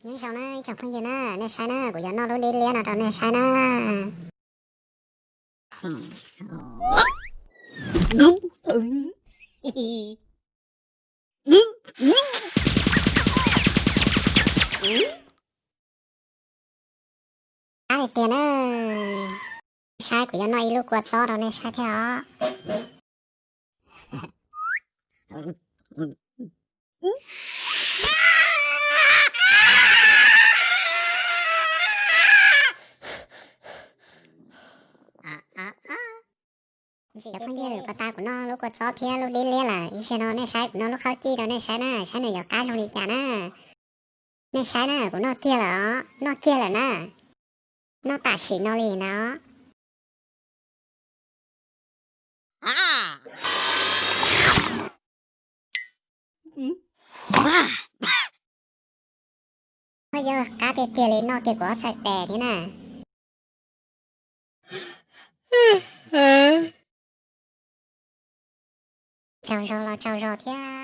Nyob zoo na ib tsoom phooj ywg na, nej saib na, kuv yuav noj lub dib liab no rau nej saib na. Qab li tiag na. Saib, kuv yuav noj ib lub kua txob rau nej saib thiab os. Cov phooj ywg, puag ta kuv noj lub kua txob thiab lub dib liab lawm, ib zaug no nej saib kuv noj lub khaub cij rau nej saib na, saib nws yuav qab zoo li cas na. Nej saib na, kuv noj kiag lawm os, noj kiag lawm na. Noj tam sim no li na. Yog qab tiag tiag li, noj kiag kuv ob txhais tes thiab na. Tsaug zog los tsaug zog thiab.